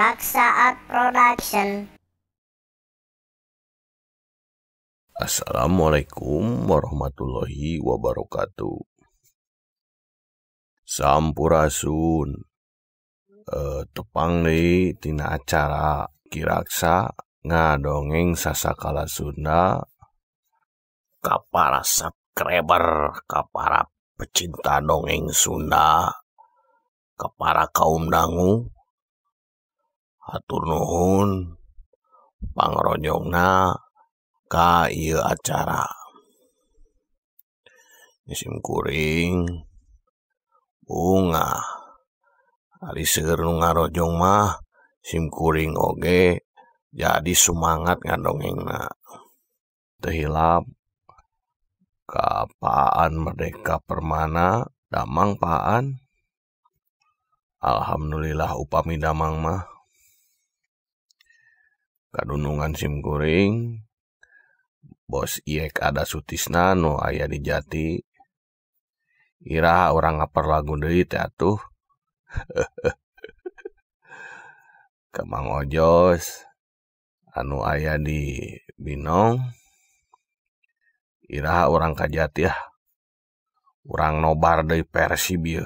Raksa Art Production. Assalamualaikum warahmatullahi wabarakatuh. Sampurasun. Tepang deui tina acara Ki Raksa ngadongeng sasakala Sunda ka para subscriber, ka para pecinta dongeng Sunda, ka para kaum dangu. Hatur nuhun pangrojongna ka ieu acara. Sim kuring bunga ari seueur nu ngarojong mah sim kuring oge jadi sumangat ngadongengna. Teu hilap ka Paan Merdeka Permana damang Paan. Alhamdulillah upami damang mah. Kadunungan sim kuring Bos Iek ada Sutisna nu aya di Jati. Iraha urang ngaper lagu deui teh atuh. Ka Mang Ojos anu aya di Binong. Iraha urang ka Jati ah. Urang nobar deui Persib ieu.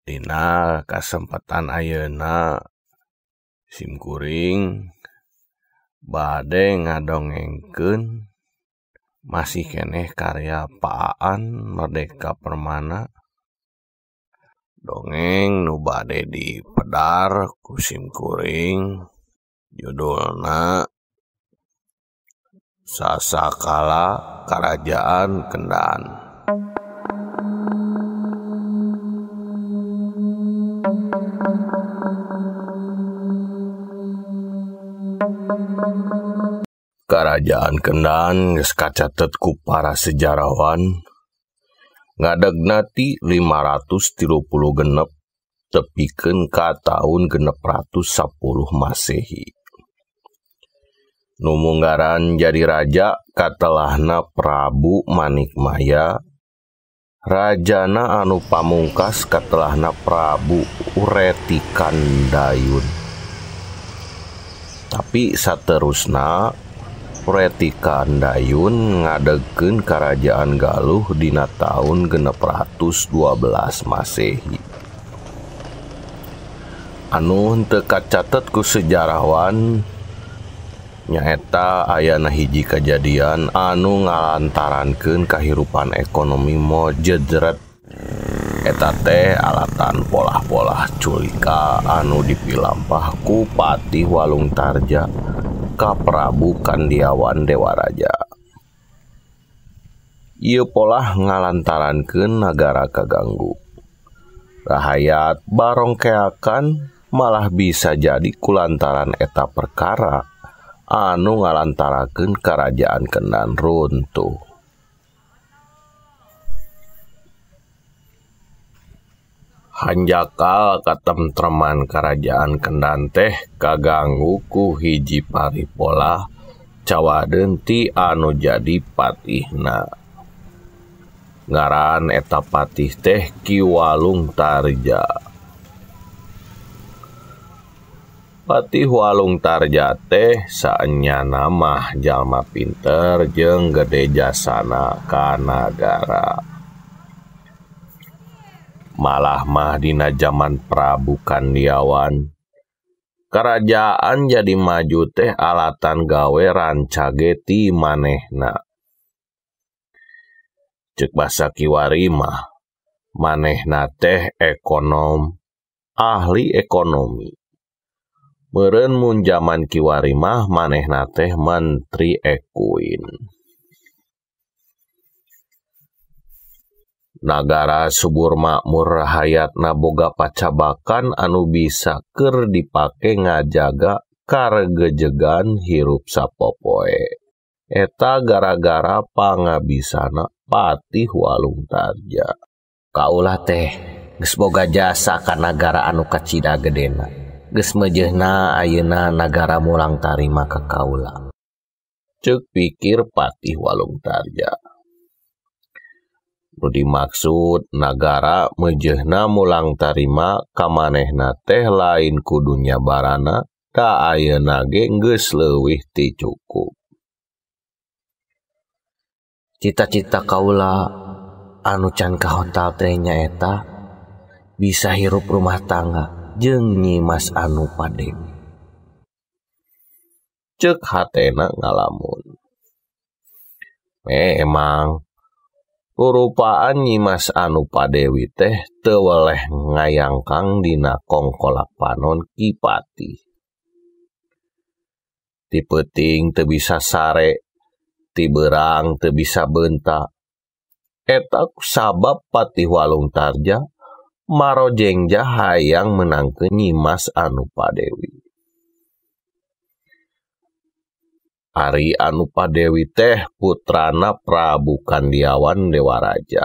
Dina kasempatan ayeuna sim kuring bade ngadongengkeun masih keneh karya Paan Merdeka Permana. Dongeng nu bade dipedar ku sim kuring judulna Sasakala Karajaan Kendan. Karajaan Kendan geus kacatet ku para sejarawan ngadegna ti 536 tepikeun ka taun 610 Masehi. Nu munggaran jadi raja katelahna Prabu Manikmaya, rajana anu pamungkas katelahna Prabu Wretikandayun. Tapi saterusna Wretikandayun ngadegkeun Karajaan Galuh dina taun 612 Masehi. Anu henteu kacatet ku sejarawan nyaeta ayana hiji kajadian anu ngalantarankeun kahirupan ekonomi mojejret. Eta teh alatan polah-polah culika anu dipilampah ku Patih Walung Tarja ka Prabu Kandiawan Dewaraja. Ieu polah ngalantarankeun nagara kaganggu. Rahayat barongkeakan malah bisa jadi kulantaran eta perkara anu ngalantarakeun Karajaan Kendan runtuh. Hanjakal katentreman Karajaan Kendan teh kaganggu ku hiji paripolah cawadeun ti anu jadi patihna. Ngaran eta patih teh Ki Walung Tarja. Patih Walung Tarja teh saenyana mah jalma pinter jeung gede jasana ka nagara. Malah mah dina jaman Prabu Kandiawan, kerajaan jadi maju teh alatan gawe rancage ti manehna. Ceuk basa kiwari mah, manehna teh ekonom, ahli ekonomi. Meureun mun jaman kiwari mah manehna teh menteri ekuin. Nagara subur makmur rahayatna boga pacabakan anu bisa keur dipake ngajaga karegejegan hirup sapopoe. Eta gara-gara pangabisana Patih Walung Tarja. Kaulah teh geus boga jasa ka nagara anu kacida gedena. Geus meujeuhna ayeuna nagara mulang tarima ka kaula. Ceuk pikir Patih Walung Tarja. Nu dimaksud nagara meujeuhna mulang tarima ka manehna teh lain ku dunya barana da ayeuna ge geus leuwih ti cukup. Cita-cita kaula anu can kahontal teh nyaeta bisa hirup rumah tangga jeung Nyimas Anupadewi. Ceuk hatena ngalamun. Memang rurupaan Nyimas Anupadewi teh teu weleh ngayangkang dina kongkolak panon Ki Patih. Ti peuting teu bisa sare, ti beurang teu bisa beunta. Eta sabab Patih Walung Tarja marojengja hayang menangkeun Nyimas Anupadewi. Ari Anupadewi teh putrana Prabu Kandiawan Dewaraja.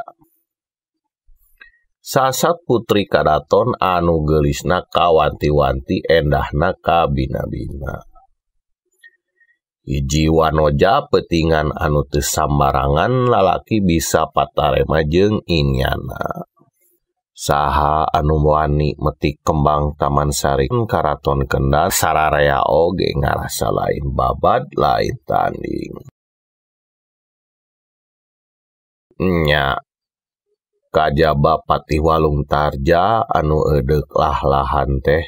Sasat putri kadaton anu geulisna kawanti-wanti endahna kabina-bina. Hiji wanoja peutingan anu teu sambarangan lalaki bisa patarema jeung inyana. Saha anu wani metik kembang Taman Sari Karaton Kendal sararea oge ngarasa lain babad lain tanding. Nya kajaba Patih Walung Tarja anu eudek lah-lahan teh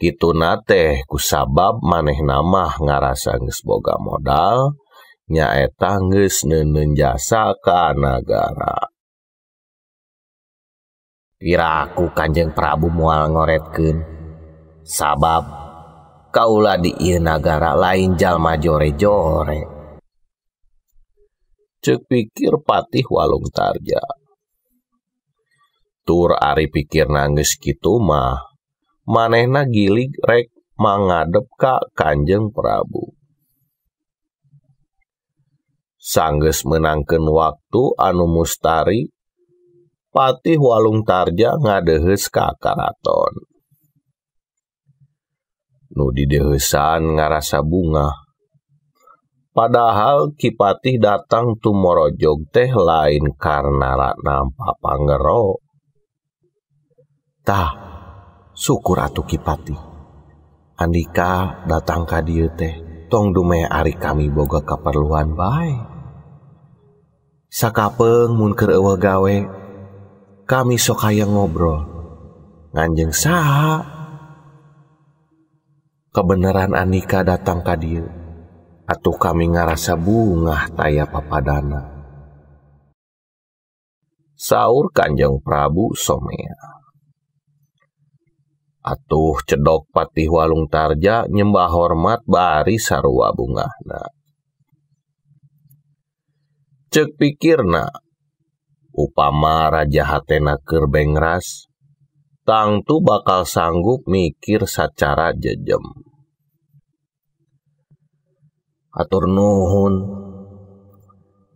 kituna teh kusabab manehna mah ngarasa geus boga modal nyaeta geus neuneun jasa ka nagara. Piraku Kanjeng Prabu moal ngoretkeun sabab kaula di ieu nagara lain jalma jore-jore. Ceuk pikir Patih Walung Tarja. Tur ari pikirna geus kitu mah manehna gilig rek mangadep ka Kanjeng Prabu. Sanggeus meunangkeun waktu anu mustari, Patih Walung Tarja ngadeuheus ka karaton. Nu dideuheusan ngarasa bungah. Padahal Ki Patih datang tumorojog teh lain karna nampa pangero. Tah, syukur atuh Ki Patih. Andika datang ka dieu teh tong dumeh ari kami boga kaperluan bae. Sakapeung mun keur eueuh gawe kami sok hayang ngobrol. Nganjeng saha? Kebenaran Andika datang ka dieu atuh kami ngarasa bungah taya papadana. Saur Kanjeng Prabu somea. Atuh cedok Patih Walung Tarja nyembah hormat bari sarua bungahna. Ceuk pikirna, upama raja hatena keur bengras, tangtu bakal sanggup mikir sacara jejem. Atur nuhun,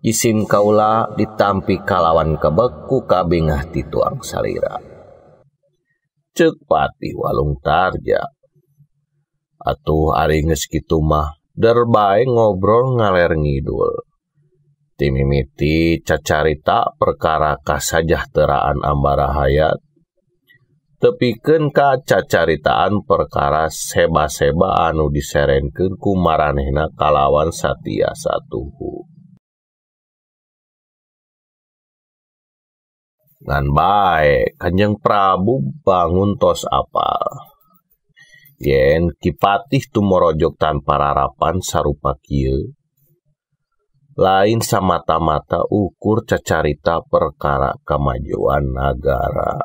isim kaula ditampi kalawan kebek ku kabingah tituang salira. Ceuk Patih Walung Tarja. Atuh ari geus kitu mah der bae ngobrol ngaler ngidul. Timimiti cacarita perkara kasajahteraan Ambara Hayat, tepikeun ka cacaritaan perkara seba-seba anu diserenkeun ku maranehna kalawan satia satuhu. Ngan bae Kanjeng Prabu bangun tos apal yen Ki Patih tumorojog tanpa rarapan sarupa kieu lain samata-mata ukur cacarita perkara kemajuan nagara.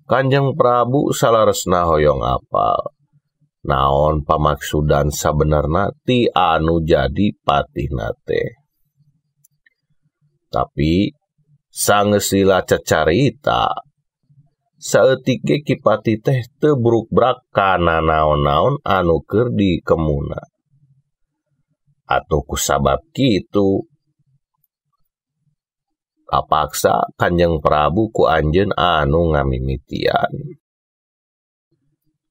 Kanjeng Prabu salaresna hoyong apal naon pamaksudan sabenerna ti anu jadi patihna teh. Tapi sanggeus lila cacarita saeutik ge Ki Patih teh teu brukbrak kana naon-naon anu keur dikemuna. Atuh kusabab kitu kapaksa Kanjeng Prabu ku anjeun anu ngamimitian.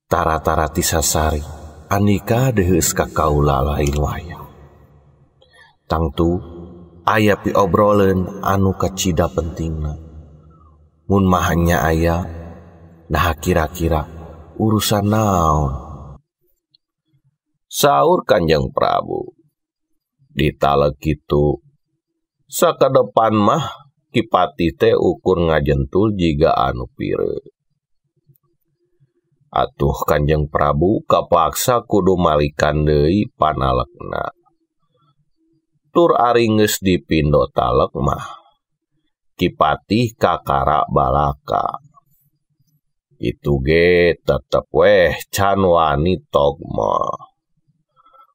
Tara-tara ti sasari Andika deuheus ka kaula lain wayah. Tangtu Aya piobroleun anu kacida pentingna. Mun mah nya aya, nah kira-kira urusan naon? Saur Kanjeng Prabu. Ditalek kitu, sakadepan mah Ki Patih teh ukur ngajentul jiga anu pire. Atuh Kanjeng Prabu kapaksa kudu malikan deui panalekna. Tur ari geus dipindo talek mah Ki Patih kakara balaka. Itu ge tetep weh can wani togma.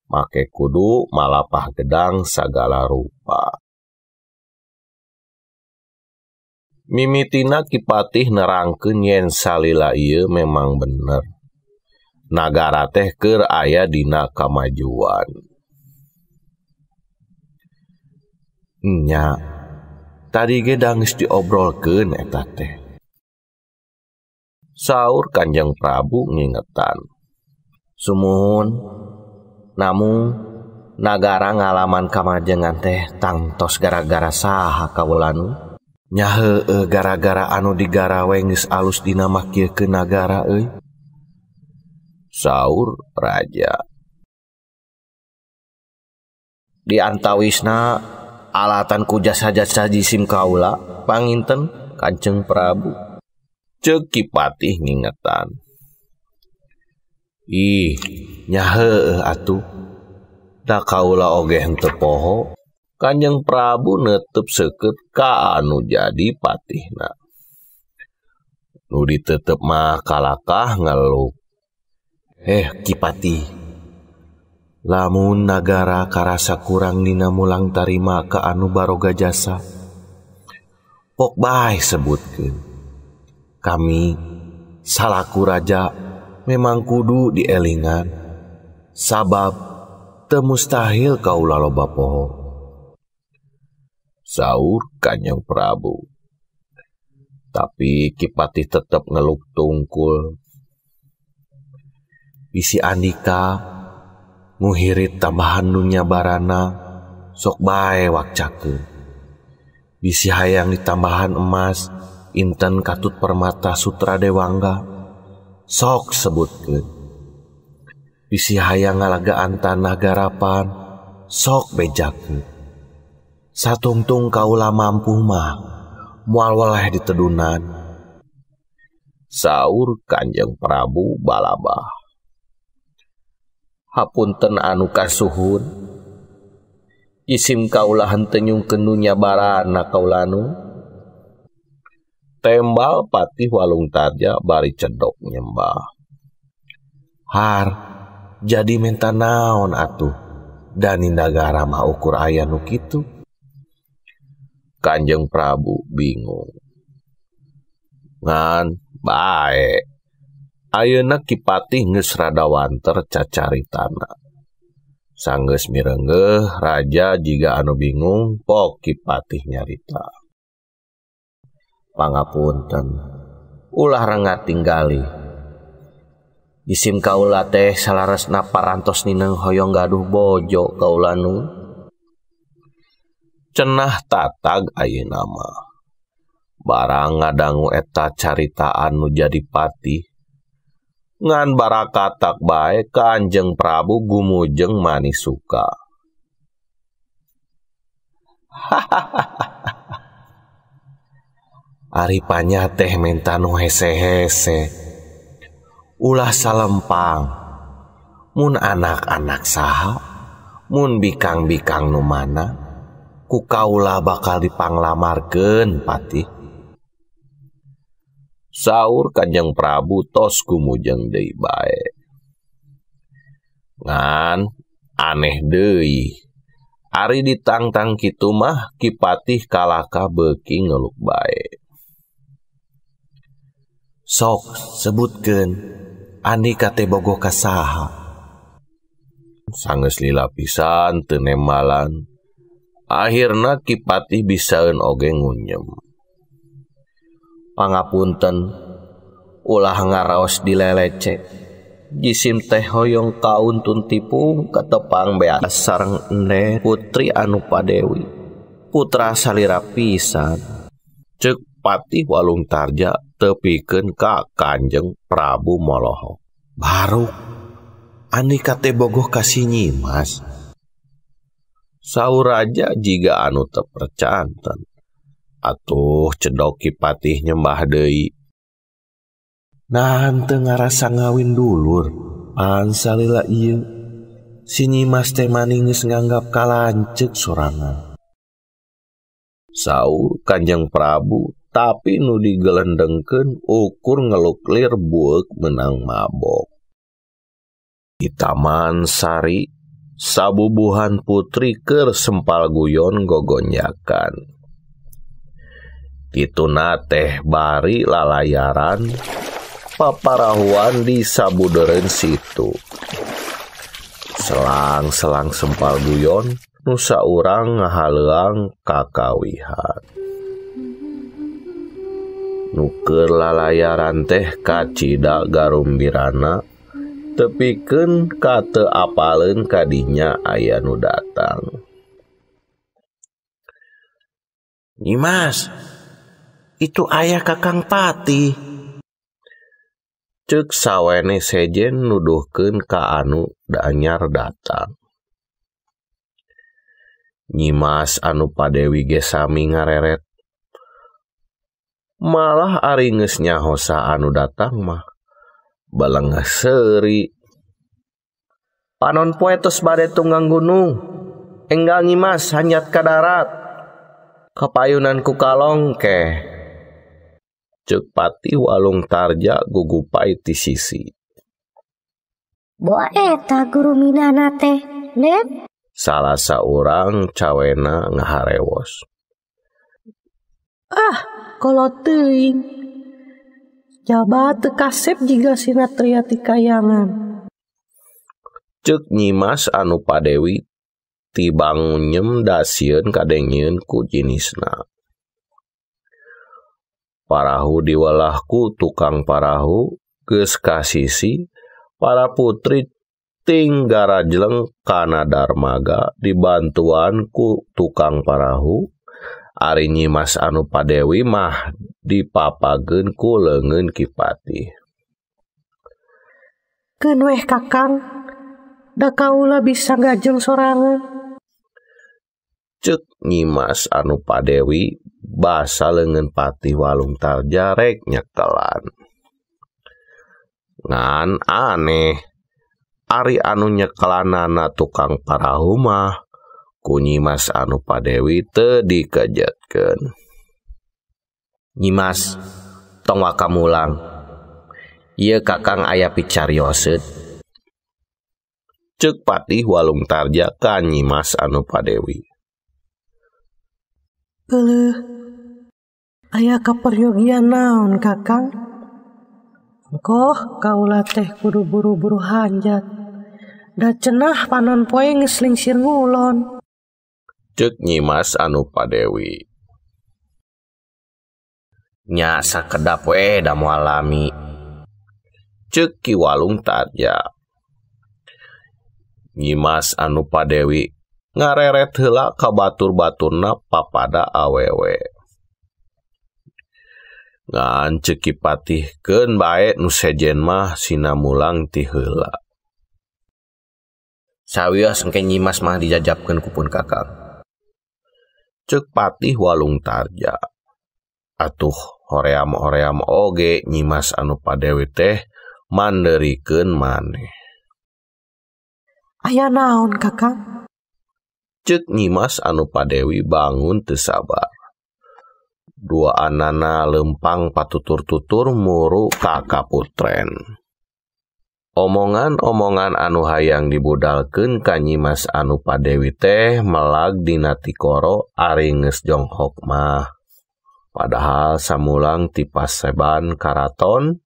Make kudu malapah gedang sagala rupa. Mimitina Ki Patih nerangkeun yen salila ieu memang bener. Nagara teh keur aya dina kamajuan. Nya, tadi ge geus diobrolkeun eta teh. Saur Kanjeng Prabu ngingetan. Sumuhun, namun nagara ngalaman kamajengan teh tangtos gara-gara saha kawulanu. Nya heueuh gara-gara anu digarawe geus alus dina makiekeun nagara euy. Saur raja. Di antawisna alatan ku jasa-jasa jisim kaula panginten Kanjeng Prabu. Ceuk Ki Patih ngingetan. Ih, nya heueuh atuh. Da kaula oge henteu poho. Kanjeng Prabu netep seukeut ka anu jadi patihna. Nu ditetep mah kalakah ngeluk. Ki Patih, lamun nagara karasa kurang dina mulang tarima ka anu baroga jasa, pok bae sebutkeun. Kami salaku raja memang kudu dielingan, sabab teu mustahil kaula loba poho. Saur Kanjeng Prabu. Tapi Ki Patih tetep ngeluk tungkul. Bisi andika nguhirit tambahan dunya barana sok bae wakcakeun. Bisi hayang ditambahan emas inten katut permata sutra dewangga sok sebutkeun. Bisi hayang ngalagaan tanah garapan sok bejakeun. Satungtung kaula mampu mah moal weleh ditedunan. Saur Kanjeng Prabu balabah. Hapunten anu kasuhun, isim kaula henteu nyungkeun dunya barana kaulanu. Tembal Patih Walung Tarja bari cedok nyembah. Har, jadi menta naon atuh? Dani nagara mah ukur aya nu kitu. Kanjeng Prabu bingung. Ngan bae. Ayeuna Ki Patih geus rada wanter cacaritana. Sanggeus mirenggeuh raja jiga anu bingung pok Ki Patih nyarita. Pangapunten, ulah rengat tinggali. Isim kaula teh salaresna parantos nineng hoyong gaduh bojo kaula nu. Cenah tatag ayeuna mah. Barang ngadangu eta caritaan nu jadi patih. Ngan barakatak bae Kanjeng Prabu gumujeng manis suka. Ari panya teh menta nu hese-hese. Ulah salempang. Mun anak-anak saha, mun bikang-bikang nu mana, ku kaula bakal dipanglamarkeun Patih. Saur Kanjeng Prabu tos gumujeng deui bae. Ngan aneh deui. Ari ditangtang kitu mah Ki Patih kalakah beuki ngeluk bae. Sok sebutkeun andika teh bogoh ka saha. Sanggeus lila pisan teu nembalan. Akhirna Ki Patih bisaeun oge ngunyem. Pangapunten, ulah ngaraos dilelece. Jisim teh hoyong kauntun tipung ketepang beas sareng ende putri anu padewi. Putra salira pisan. Ceuk Patih Walung Tarja tepikeun ka Kanjeng Prabu Molohok. Baru Andika teh bogoh ka si Nyimas. Saur raja jiga anu teu percanten. Atuh cedok Ki Patih nyembah deui. Nah teu ngarasa ngawin dulur, pan salila ieu. Si Nyimas teh mani geus nganggap kalanceuk sorangan. Saur Kanjeng Prabu tapi nu digelendengkeun ukur ngeluklir bueuk menang mabok. Di Taman Sari sabubuhan putri keur sempal guyon gogonyakan. Kituna teh bari lalayaran paparahuan di sabudeureun situ. Selang-selang sempal guyon nu saurang ngahaleuang kakawihan. Nu keur lalayaran teh kacida garumbirana tepikeun ka teu apaleun kadinya aya nu datang. Nyimas, itu ayah Kakang Patih. Ceuk sawene sejen nuduhkeun ka anu anyar datang. Nyimas anu Padewi ge sami ngareret. Malah ari geus nyaho saha anu datang mah balengah seuri. Panon poe tos bade tunggang gunung. Enggal Nyimas hanjat ka darat. Kapayunan ku kalongkeh. Ceuk Patih Walung Tarja gugupai ti sisi. Boa eta guru minana teh, Nen? Salah saurang cawena ngaharewos. Ah, kolot teuing. Jaba teu kasep jiga sinatria ti kayangan. Ceuk Nyimas anu Padewi tibang nyem dasieun kadengieun ku jinisna. Parahu diwalah ku tukang parahu geus kasisi, para putri ting garajleng kana darmaga dibantuan ku tukang parahu. Ari Nyimas anu Padewi mah dipapageun ku leungeun Ki Patih. Keun weh Kakang, da kaula bisa gajeng sorangan. Ceuk Nyimas anu Padewi basa leungeun Patih Walung Tarja rek nyekelan. Ngan aneh, ari anu nyekelanana tukang parahu mah ku Nyimas anu Padewi teu dikejetkeun. Nyimas, tong waka mulang. Ieu Kakang aya picarioseut. Ceuk Patih Walung Tarja ka Nyimas anu Padewi. Euleuh, aya kaperyogian naon Kakang? Engkoh kaula teh kudu buru-buru hanjat. Da cenah panon poe geus lingsir ngulon. Ceuk Nyimas anu Padewi. Nya sakedap we da moal lami. Ceuk Ki Walung Tarja. Nyimas anu Padewi ngareret heula ka batur-baturna papada awewe. Ngan ceuk Ki Patih keun bae nu sejen mah sina mulang ti heula. Sawios engke Nyimas mah dijajabkeun ku pun Kakang. Ceuk Patih Walung Tarja. Atuh hoream-hoream oge Nyimas anu Padewi teh manderikeun maneh. Aya naon Kakang? Ceuk Nyimas anu Padewi bangun teu sabar. Dua anana lempang patutur-tutur muru ka kaputren. Omongan-omongan anu hayang dibudalkeun ka Nyimas anu Padewi teh melag dina tikoro ari geus jonghok mah. Padahal samulang ti paseban karaton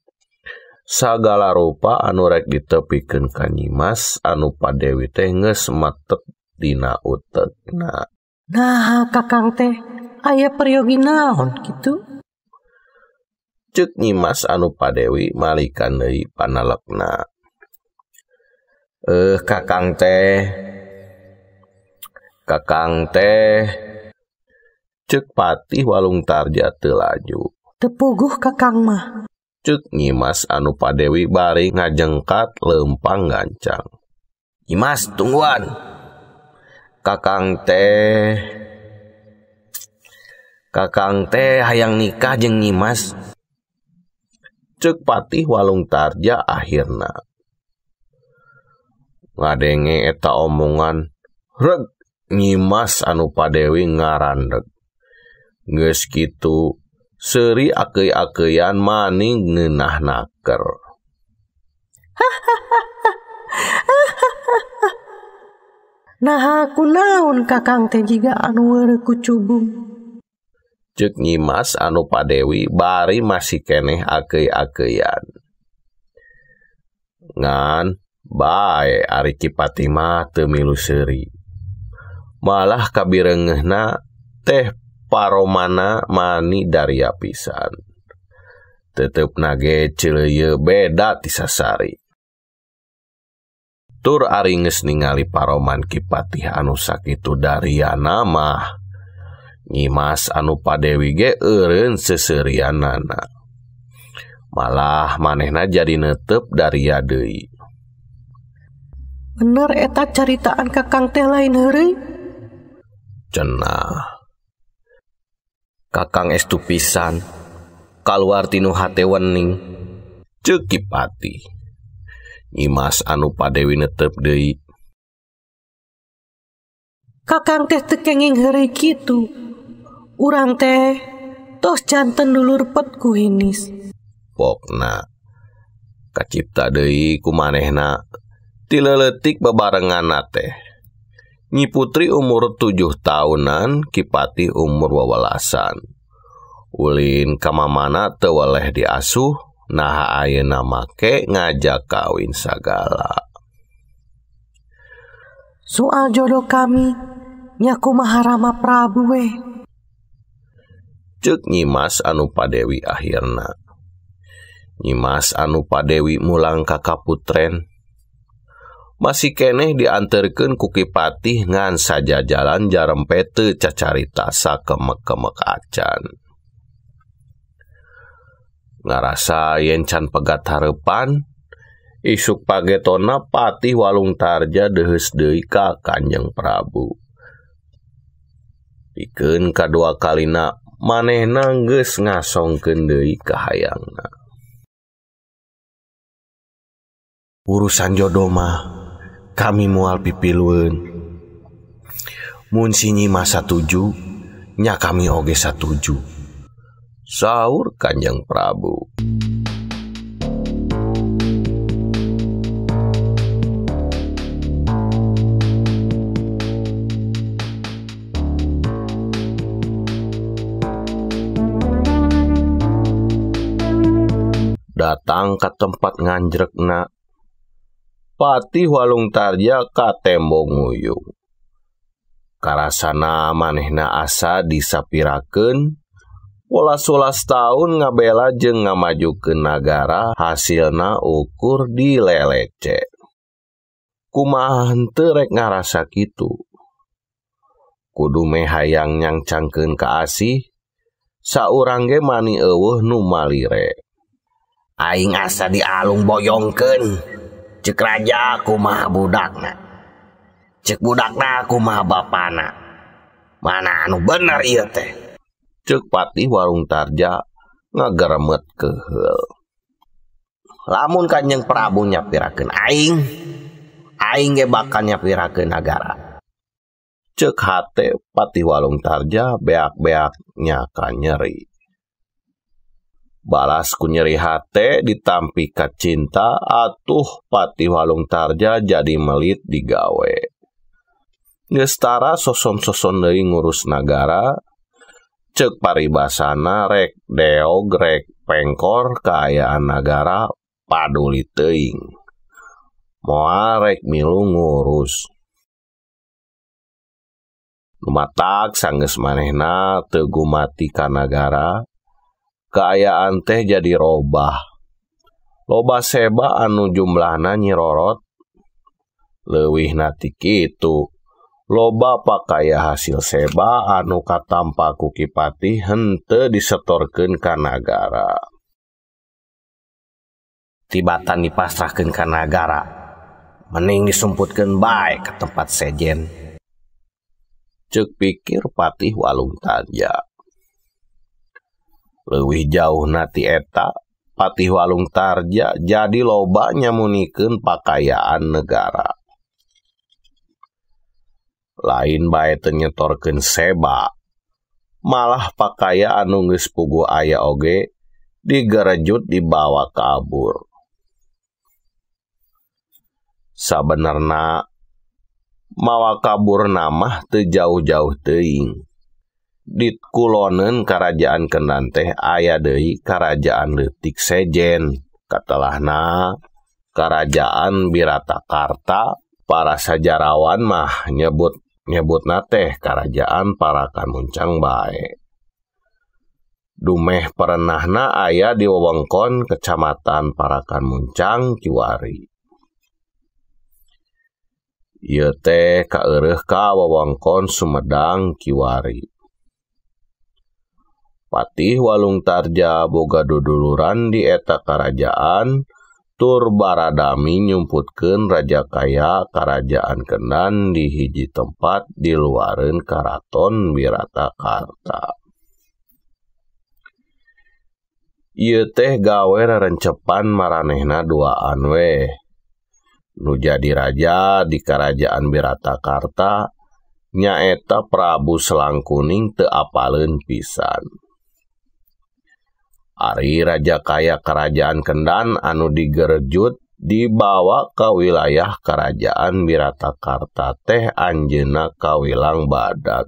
sagala rupa anu rek ditepikeun ka Nyimas anu Padewi teh geus metep dina utegna. Nah, Kakang teh aya peryogi naon kitu? Ceuk Nyimas anu Padewi malikan deui panalekna. Kakang teh Cek Patih Walung Tarja teu laju. Teu puguh Kakang mah. Cek Nyimas Anu Padewi bari ngajengkat leumpang gancang. Nyimas tungguan. Kakang teh hayang nikah jeung Nyimas. Cek Patih Walung Tarja akhirna. Ngadenge eta omongan, reg Nyimas Anu Padewi ngarandeg. Geus kitu seuri akeuy-akeuyan maning ngeunah naker. Naha kunaon Kakang teh jiga anu weureu ku cubung. Cek Nyimas Anu Padewi bari masih keneh akeuy-akeuyan. Ngan bae ari Ki Patih mah teu milu seuri. Malah kabireungeuhna teh paromana mani daria pisan. Tetepna ge ceuleuyeu beda ti sasari. Tur ari geus ningali paroman Ki Patih anu sakitu dariana mah, Nyimas Anu Padewi ge eureun seuseurianana. Malah manehna jadi neuteup daria deui. Bener eta caritaan Kakang teh lain heureuy? Cenah. Kakang estu pisan kaluar tinu hate wening. Ceuk Ki Patih. Nyimas Anu Padewi netep deui. Kakang teh teu kenging heureuy kitu. Urang teh tos janten dulur pet ku hinis. Pokna kacipta deui ku manehna ti leuletik babarenganna teh. Nyi Putri umur 7 tahunan, Ki Patih umur 18. Ulin ka mamana teu weleh diasuh, naha ayeuna make ngajak kawin sagala. Soal jodoh kami, nya kumaha Rama Prabu we. Ceuk Nyimas Anu Padewi akhirna. Nyimas Anu Padewi mulang ka kaputren. Masih keneh dianterkeun ku Ki Patih ngan sajajalan jarempe teu cacarita sakemek-kemek acan. Ngarasa yen can pegat hareupan, isuk pagetona Patih Walung Tarja deuheus deui ka Kanjeng Prabu. Pikeun kadua kalina manehna geus ngasongkeun deui ka hayangna. Urusan jodoh mah kami moal pipilueun. Mun si Nyimas satuju, nya kami oge satuju. Saur Kanjeng Prabu. Datang ke tempat nganjrekna, Patih Walung Tarja ka tembok nguyung. Karasana manehna asa disapirakeun, welas-welas taun ngabela jeung ngamajukeun nagara, hasilna ukur dilelece. Kumaha henteu rek ngarasa kitu? Kudu meh hayang nyangcangkeun ka asih, saurang ge mani eueuh nu malire. Aing asa dialung boyongkeun. Cek raja kumaha budakna, cek budakna kumaha bapana, mana anu bener ieu teh. Cek Patih Walung Tarja ngageremet keheul. Lamun Kanjeng Prabu nyapirakeun aing, aing ge bakal nyapirakeun nagara. Cek hate Patih Walung Tarja beak-beak nyaka nyeri. Balas ku nyeri hate ditampi ka cinta, atuh Patih Walung Tarja jadi melit digawe. Geus tara soson-soson deui ngurus nagara, cek paribasana rek deog rek pengkor kaayaan nagara paduli teuing. Moal rek milu ngurus. Lumatak sanggeus manehna teu gumati ka nagara, kaayaan teh jadi robah. Loba seba anu jumlahna nyirorot, leuwihna ti kitu. Loba pakaya hasil seba anu katampa ku Ki Patih henteu disetorkeun ka nagara. Tibatan dipasrahkeun ka nagara, mending disumputkeun bae ka tempat sejen. Ceuk pikir Patih Walung Tarja. Leuwih jauhna ti eta, Patih Walung Tarja jadi loba nyamunikeun pakayaan negara. Lain bae teu nyetorkeun seba, malah pakaya anu geus puguh aya oge digerejut dibawa kabur. Sabenerna mawa kabur mah teu jauh-jauh teuing. Di kuloneun karajaan Kendan teh aya deui karajaan leutik sejen. Katelahna karajaan Biratakarta, para sejarawan mah nyebutna teh karajaan Parakan Muncang bae. Dumeh perenahna aya di wewengkon kecamatan Parakan Muncang kiwari. Ieu teh kaeureuh ka wewengkon Sumedang kiwari. Patih Walung Tarja boga duduluran di eta karajaan tur baradami nyumputkeun raja kaya karajaan Kendan di hiji tempat di luareun karaton Biratakarta. Ieu teh gawe rerencepan maranehna duaan we. Nu jadi raja di karajaan Biratakarta nyaeta Prabu Selangkuning teu apaleun pisan. Ari raja kaya kerajaan Kendan anu digerejut dibawa ke wilayah kerajaan Biratakarta teh anjeunna kawilang badag.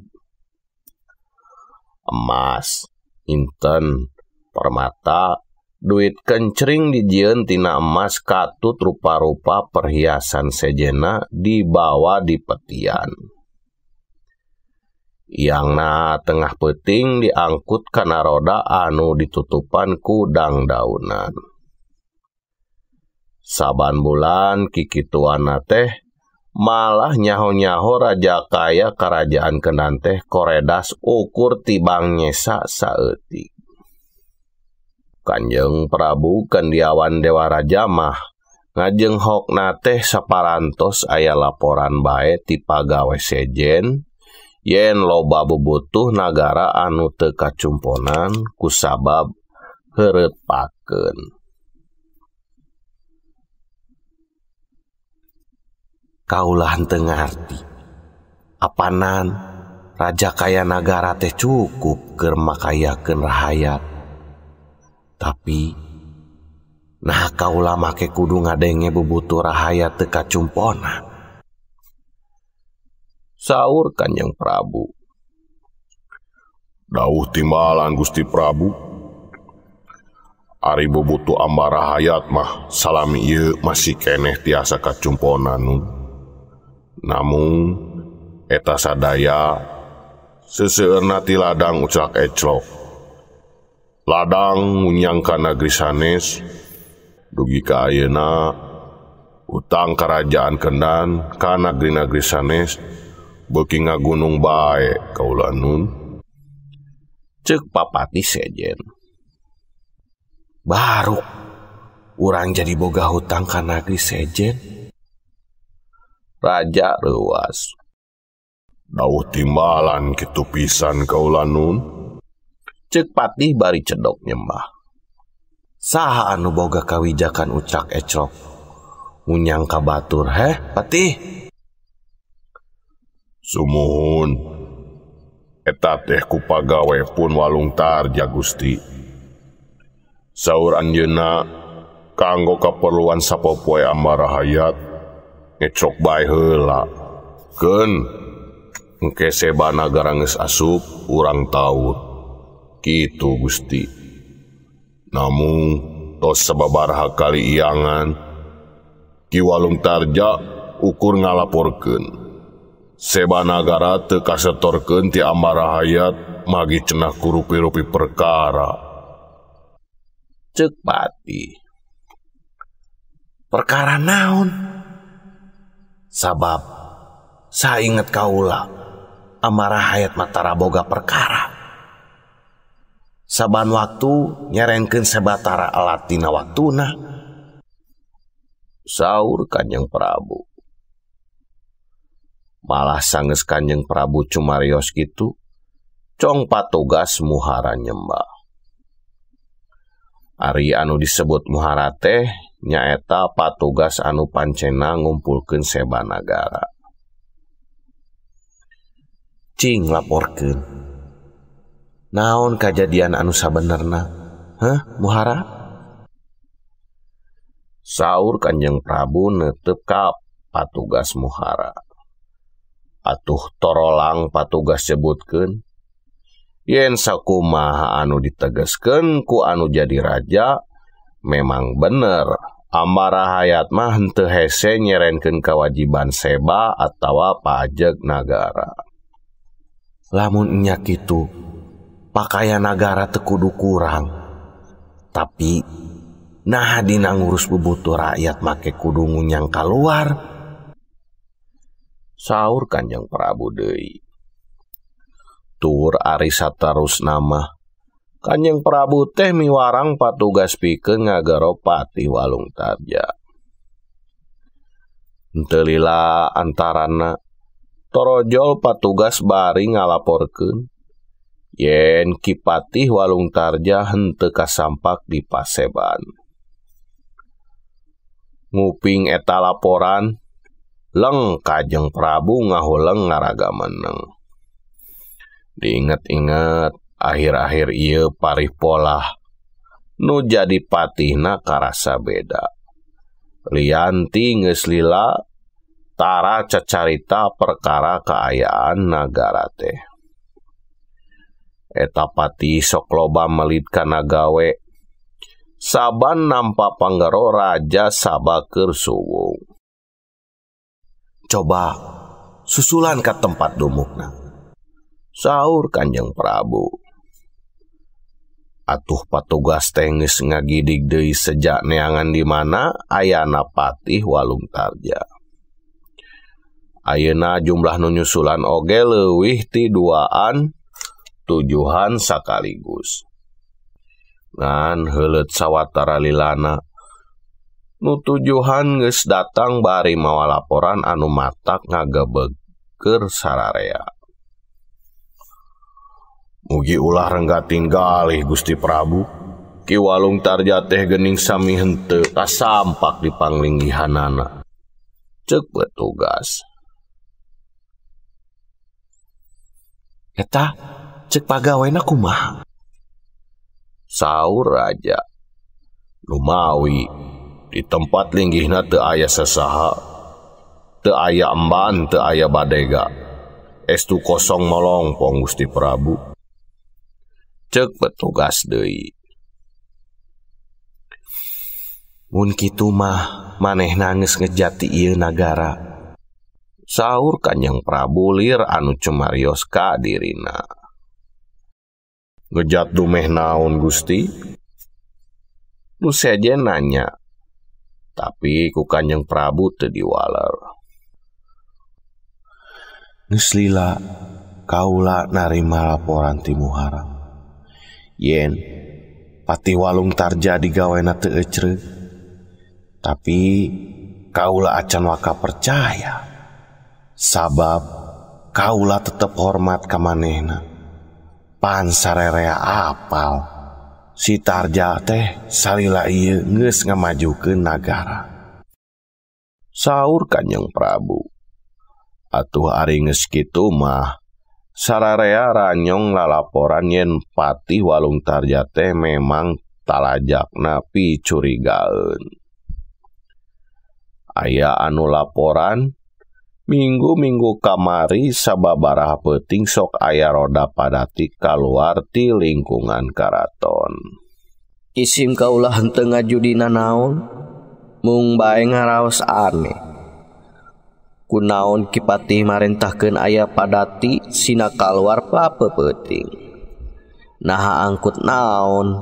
Emas, inten, permata, duit kencring dijieun tina emas katut rupa-rupa perhiasan sejenna dibawa di petian. Iangna tengah peuting diangkut kana roda anu ditutupan ku dangdaunan. Saban bulan kikituanna teh malah nyaho-nyaho raja kaya karajaan Kendan teh koredas ukur tibang nyesa saeutik. Kanjeng Prabu Kandiawan Dewaraja mah ngajenghokna teh saparantos aya laporan bae ti pagawe sejen yen loba bubutuh nagara anu teu kacumponan kusabab heureut pakeun. Kaulah henteu ngarti. Apanan raja kaya nagara teh cukup keur makayakeun rahayat. Tapi nah kaula make kudu ngadenge bubutuh rahayat teu kacumponan. Saur Kanjeng Prabu. Dauh timbalan Gusti Prabu. Ari bubutuh amba rahayat mah salami ieu masih keneh tiasa kacumponan nun. Namung eta sadaya seseueurna ti ladang uclak eclok. Ladang ngunyang ka nagri sanes dugi ka ayeuna utang karajaan Kendan ka nagri-nagri sanes beuki ngagunung bae kaula nun. Ceuk Papati sejen. Baru urang jadi boga hutang ka nagri sejen. Raja reuas. Dauh timbalan kitu pisan kaula nun. Ceuk Patih bari cedok nyembah. Saha anu boga kawijakan ucak eclok ngunyang ka batur heh Patih? Sumuhun, eta teh ku pagawe pun Walung Tarja Gusti. Saur anjeunna kanggo kaperluan sapopoe amba rahayat ngecok bae heula. Keun engke seba nagara geus asup urang taut. Kitu Gusti. Namung tos sababaraha kali iangan Ki Walung Tarja ukur ngalaporkeun. Seba nagara teu kasetorkeun ti amba rahayat magi cenah ku rupi-rupi perkara. Ceuk Patih. Perkara naon? Sabab Sainget kaula amarah hayat matara boga perkara. Saban waktu nyerenkeun sebatara alat dina waktuna. Saur Kanjeng Prabu. Malah sanggeus Kanjeng Prabu cumarios kitu, cong patugas muhara nyembah. Ari anu disebut muhara teh nyaeta patugas anu pancena ngumpulkeun seba nagara. Cing laporkeun. Naon kajadian anu sabenerna? Hah, muhara? Saur Kanjeng Prabu netep ka patugas muhara. Atuh torolang patugas sebutkeun yen sakumaha anu ditegeskeun ku anu jadi raja memang bener amarah hayat mah henteu hese nyerenkeun kewajiban seba atawa pajak nagara. Lamun nya kitu pakaian nagara teu kudu kurang, tapi nah dina ngurus bubutuh rakyat make kudu ngunyang kaluar. Saur Kanjeng Prabu deui. Tur ari satarusna mah Kanjeng Prabu teh miwarang patugas pikeun ngagero Patih Walung Tarja. Henteu lila antarana torojol patugas bari ngalaporkeun yen Ki Patih Walung Tarja henteu kasampak di paseban. Nguping eta laporan leng Kanjeng Prabu ngahuleng ngaraga meneng. Diinget-inget akhir-akhir ieu parih polah nu jadi patihna karasa beda. Lianti geus lila tara cacarita perkara kaayaan nagara teh. Eta patih sok loba melit kana gawe. Saban nampa panggero raja saba keur suwung. Coba susulan ka tempat dumukna. Saur Kanjeng Prabu. Atuh patugas teh geus ngagidig deui sejak neangan di mana ayana Patih Walung Tarja. Ayeuna jumlah nu nyusulan oge leuwih ti duaan tujuhan sakaligus. Ngan heuleut sawatara lilana nu tujuhan geus datang bari mawa laporan anu matak ngagebegeur sararea. Mugi ulah renggating galih Gusti Prabu. Ki Walung Tarja teh geuning sami henteu kasampak di panglinggihanana. Ceuk petugas. Eta ceuk pagawena kumaha? Saur raja. Lumawi di tempat linggihna teu aya sasaha, teu aya emban, teu aya badega. Estu kosong molongpong Gusti Prabu. Ceuk petugas deui. Mun kitu mah manehna geus ngejati ieu nagara. Saur Kanjeng Prabu lir anu cumarios ka dirina. Ngejat dumeh naon Gusti? Nu sejen nanya. Tapi ku Kanjeng Prabu teu diwaler. Geus lila kaula narima laporan ti muhara. Yen Patih Walung Tarja digawena teu ecreug. Tapi kaula acan waka percaya. Sabab kaula tetep hormat ka manehna. Pan sarerea apal si Tarja teh salila ieu geus ngamajukeun nagara. Saur Kanjeng Prabu. Atuh ari geus kitu mah sararea ranyong lalaporan yen Patih Walung Tarja teh memang talajakna picurigaeun. Aya anu laporan minggu-minggu kamari sababaraha peuting sok aya roda padati kaluar ti lingkungan karaton. Isim kaulah henteu ngajudina naon, mung bae ngaraos aneh. Kunaon Ki Patih marentahkeun aya padati sina kaluar papeuting. Naha angkut naon?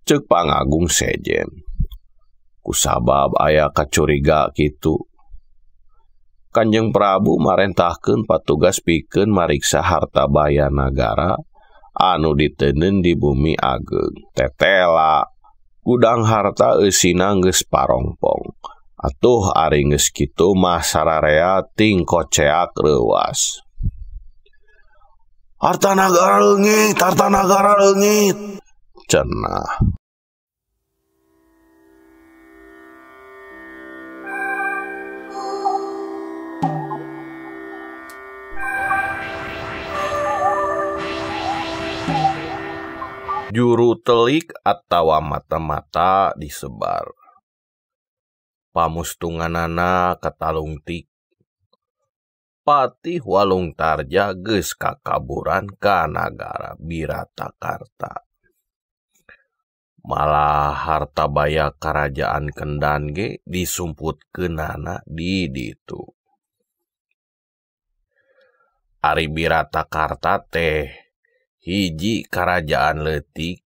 Ceuk pangagung sejen. Kusabab aya kacuriga kitu. Kanjeng Prabu marentahkeun patugas pikeun mariksa harta baya nagara anu diteundeun di bumi ageung. Tetela gudang harta eusina geus parongpong. Atuh ari geus kitu mah sararea ting koceak reuwas. Harta nagara leungit, harta nagara leungit, cenah. Juru telik atawa mata-mata disebar. Pamustunganana katalungtik. Patih Walung Tarja geus kakaburan ka nagara Biratakarta. Malah harta baya karajaan Kendan ge disumputkeunana di ditu. Ari Biratakarta teh hiji karajaan leutik,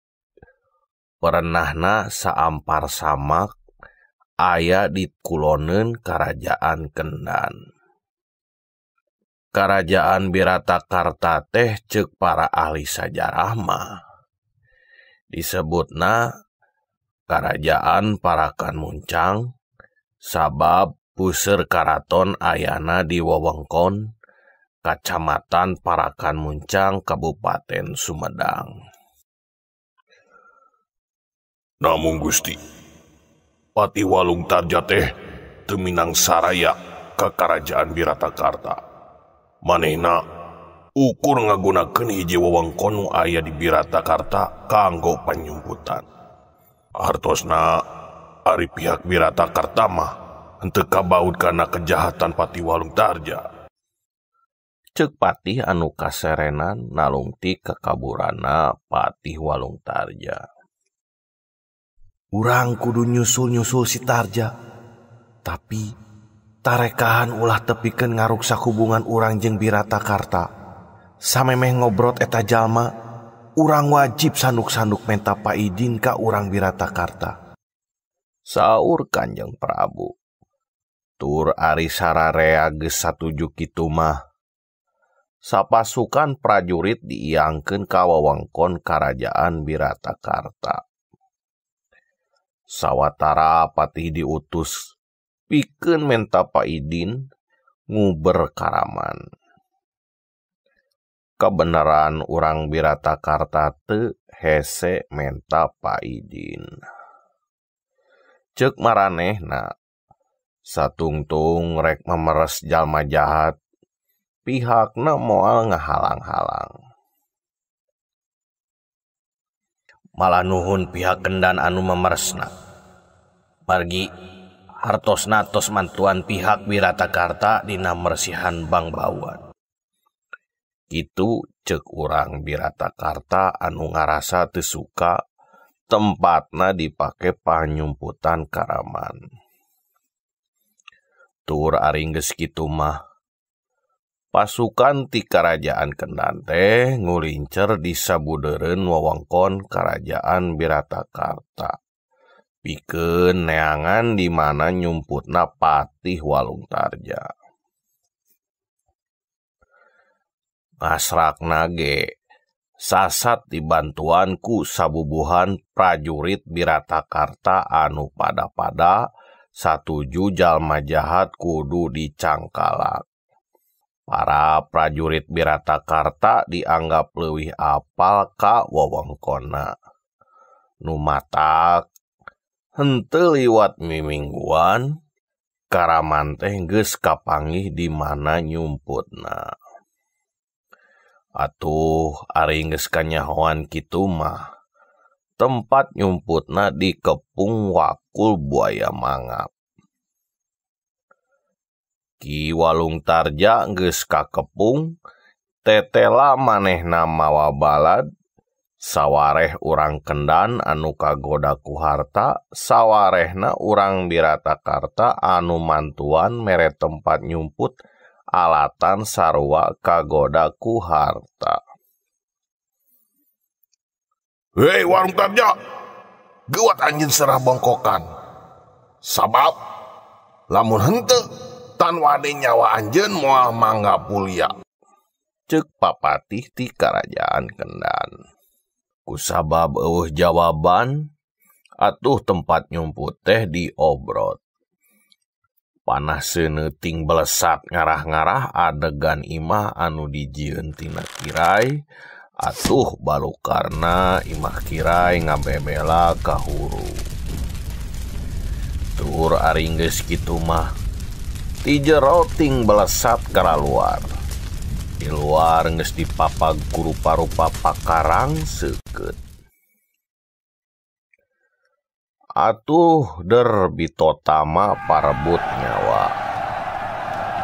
perenahna saampar samak aya di kuloneun karajaan Kendan. Karajaan Biratakarta teh ceuk para ahli sajarah mah disebutna Karajaan Parakan Muncang sabab puseur karaton ayana di wewengkon Kacamatan Parakan Muncang, Kabupaten Sumedang. Namun Gusti, Patih Walung Tarja teh teu minang saraya ka Karajaan Biratakarta. Manehna ukur ngagunakeun hiji wewengkon nu aya di Biratakarta kanggo panyumputan. Hartosna ari pihak Biratakarta mah henteu kabaud kana kejahatan Patih Walung Tarja. Ceuk patih anu kaserenan nalungtik kakaburana Patih Walung Tarja. Urang kudu nyusul-nyusul si Tarja, tapi tarekahan ulah tepikeun ngaruksak hubungan urang jeung Biratakarta. Samemeh ngobrot eta jalma, urang wajib sanduk-sanduk menta paidin ka urang Biratakarta. Saur Kanjeng Prabu. Tur ari sararea geus satuju kitu mah. Sapasukan prajurit diiangkeun ka wewengkon Karajaan Biratakarta. Sawatara patih diutus pikeun menta paidin nguber karaman. Kebenaran urang Biratakarta teu hese menta paidin. Ceuk maranehna satungtung rek memeres jalma jahat, pihakna moal ngahalang-halang. Malah nuhun pihak Kendan anu memeresna. Margi hartosna tos mantuan pihak Biratakarta dina mersihan Bangbauan. Kitu ceuk urang Biratakarta anu ngarasa teu suka tempatna dipake panyumputan karaman. Tur ari geus kitu mah pasukan ti Karajaan Kendan teh ngulincer di sabudeureun wewengkon Karajaan Biratakarta pikeun neangan di mana nyumputna Patih Walung Tarja. Ngasrakna ge sasat dibantuan ku sabubuhan prajurit Biratakarta anu pada-pada satuju jalma jahat kudu dicangkalak. Para prajurit Biratakarta dianggap leuwih apal ka wewengkonna. Nu matak henteu liwat mimingguan, karaman teh geus kapanggih di mana nyumputna. Atuh ari geus kanyahoan kitu mah, tempat nyumputna dikepung wakul buaya mangap. Ki Walung Tarja geus kakepung, tetela manehna mawa balad, sawareh urang Kendan anu kagoda ku harta, sawarehna urang Biratakarta anu mantuan mere tempat nyumput alatan sarua kagoda ku harta. Hei Walung Tarja, geuwat anjeun serah bongkokan. Sabab lamun henteu Tan wade nyawa anjeun moal mangga pulia. Ceuk papatih ti Karajaan Kendan. Kusabab eueuh jawaban, atuh tempat nyumput teh diobrot. Panah seuneuting belesat ngarah-ngarah adegan imah anu dijieun tina kirai, atuh balukarna imah kirai ngabebela ka huru. Tur ari geus kitu mah ti jero ting belesat kalaluar. Di luar geus dipapag ku rupa-rupa pakarang seukeut. Atuh der bitotama parebut nyawa.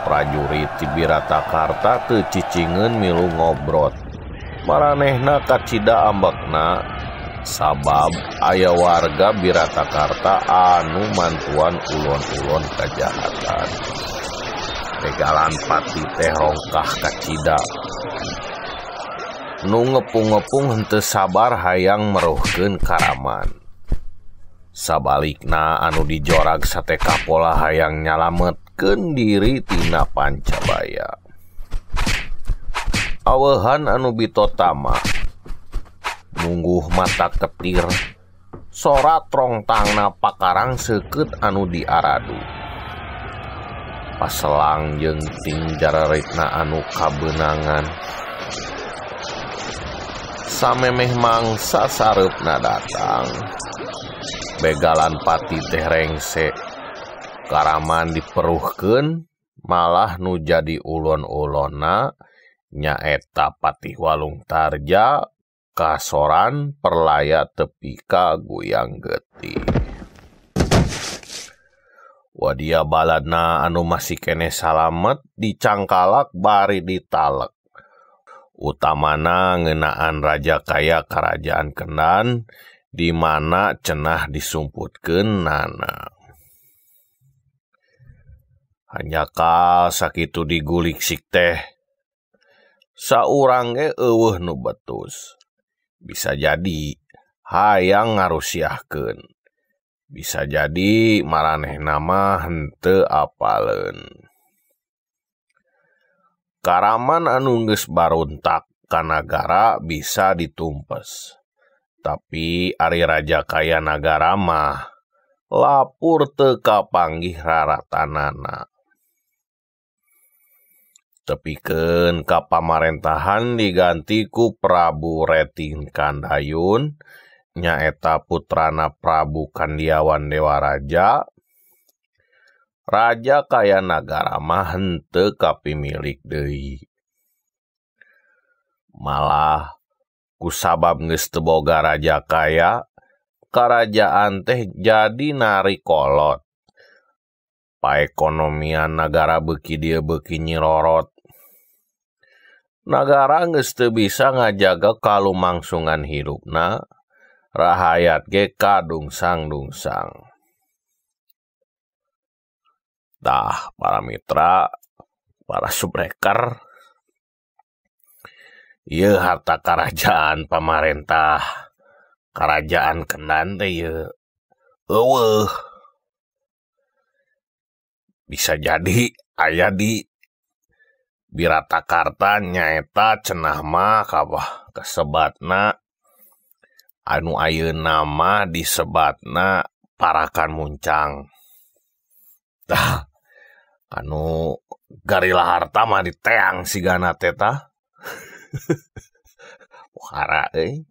Prajurit ti Biratakarta teu cicingeun milu ngobrot. Maranehna kacida ambekna sabab aya warga Biratakarta anu mantuan ulon-ulon kajahatan. Begalan pati teh rongkah kacida. Nu ngepung-ngepung henteu sabar hayang meruhkeun karaman. Sabalikna anu dijorag sate kapola hayang nyalametkeun diri tina pancabaya. Awehan anu bitotama mungguh mata ketir, sorat rongtangna pakarang seukeut anu diaradu. Paselang jeung ting jararitna anu kabeunangan. Samemeh mangsa sareupna datang, begalan pati teh rengse. Karaman diperuhkeun, malah nu jadi ulon-ulonna nyaeta Patih Walung Tarja kasoran perlaya tepi ka guyang getih. Wadia baladna anu masih keneh salamet dicangkalak bari ditalek. Utamana ngeunaan raja kaya Karajaan Kendan di mana cenah disumputkeun nana. Hanjakal sakitu digulik sik teh, saurang ge eueuh nu betus. Bisa jadi hayang ngarusiahkeun. Bisa jadi maranehna mah henteu apaleun. Karaman anu geus baruntak ka nagara bisa ditumpes. Tapi ari raja kaya nagara mah lapur teu kapanggih raratanana. Tepikeun ka pamarentahan diganti ku Prabu Retin Kandayun, nyaeta putrana Prabu Kandiawan Dewaraja. Raja kaya nagara mah henteu kapimilik deui. Malah kusabab geus teu boga raja kaya, karajaan teh jadi nari kolot. Paekonomian nagara beuki dieu beuki nyirorot. Nagara geus teu bisa ngajaga kalumangsungan hirupna, rahayat ge kadungsang-dungsang. Tah, para mitra, para subreker, ieu harta karajaan pamarentah Karajaan Kendan teh ieu eueuh. Bisa jadi aya di Biratakarta nyaeta cenah mah kabah kasebatna anu ayeuna mah disebatna Parakan Muncang. Tah, anu garila harta mah diteang sigana teh tah. Pohara euy.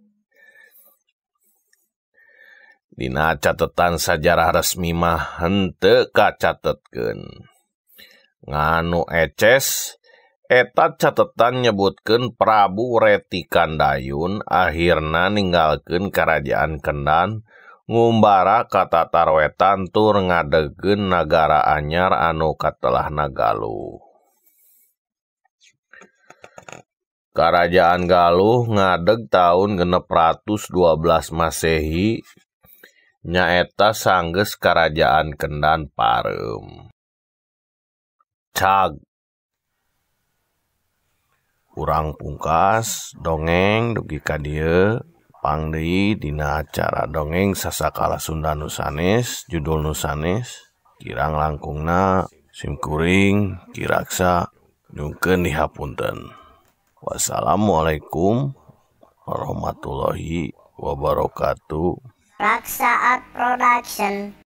Dina catetan sajarah resmi mah henteu kacatetkeun. Nganu eces eta catetan nyebutkeun Prabu Reti Kandayun akhirna ninggalkeun Karajaan Kendan ngumbara ka tatar wetan tur ngadegkeun nagara anyar anu katelahna Galuh. Karajaan Galuh ngadeg tahun 612 Masehi nyaeta sanggeus Karajaan Kendan pareum. Cag. Urang pungkas dongeng dugi ka dieu pang deui dina acara dongeng sasakala Sunda nu sanes, judul nu sanes, kirang langkungna Simkuring Ki Raksa nyungkeun dihapunten. Wassalamualaikum warahmatullahi wabarakatuh. Raksa Art Production.